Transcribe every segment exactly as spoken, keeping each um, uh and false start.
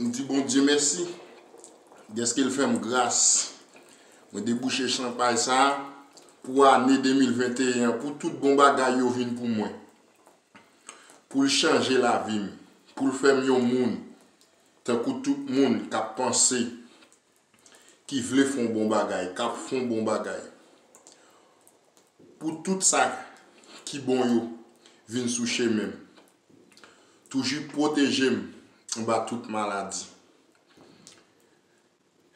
M di Bondye mèsi dèske l fè m gras. Mwen debouche chanpay sa a pou ane de mil venteyen an, pou tout bon bagay yo vin pou mwen. Pou l chanje lavi m, pou l fè m yon moun tankou tout moun k ap panse, ki vle fè yon bon bagay, k ap fè yon bon bagay. Pou tout sa ki bon yo vin sou chemen m. Toujou pwoteje m anba tout maladi.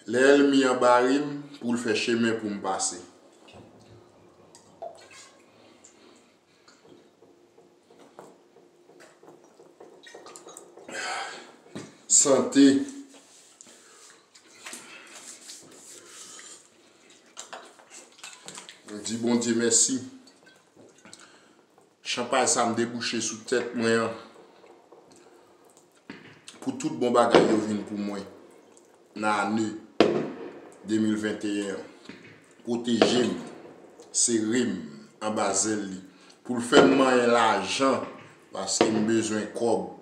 Lè ènmi an bare m, pou l fè chemen pou m pase. Sante. M di Bondye mèsi. Chanpay sa m debouche sou tèt mwen an, pou tout bon bagay yo vin pou mwen nan ane de mil venteyen an. Pwoteje m, sere m anba zèl li, pou l fè m manyen lajan, paske m bezwen kòb.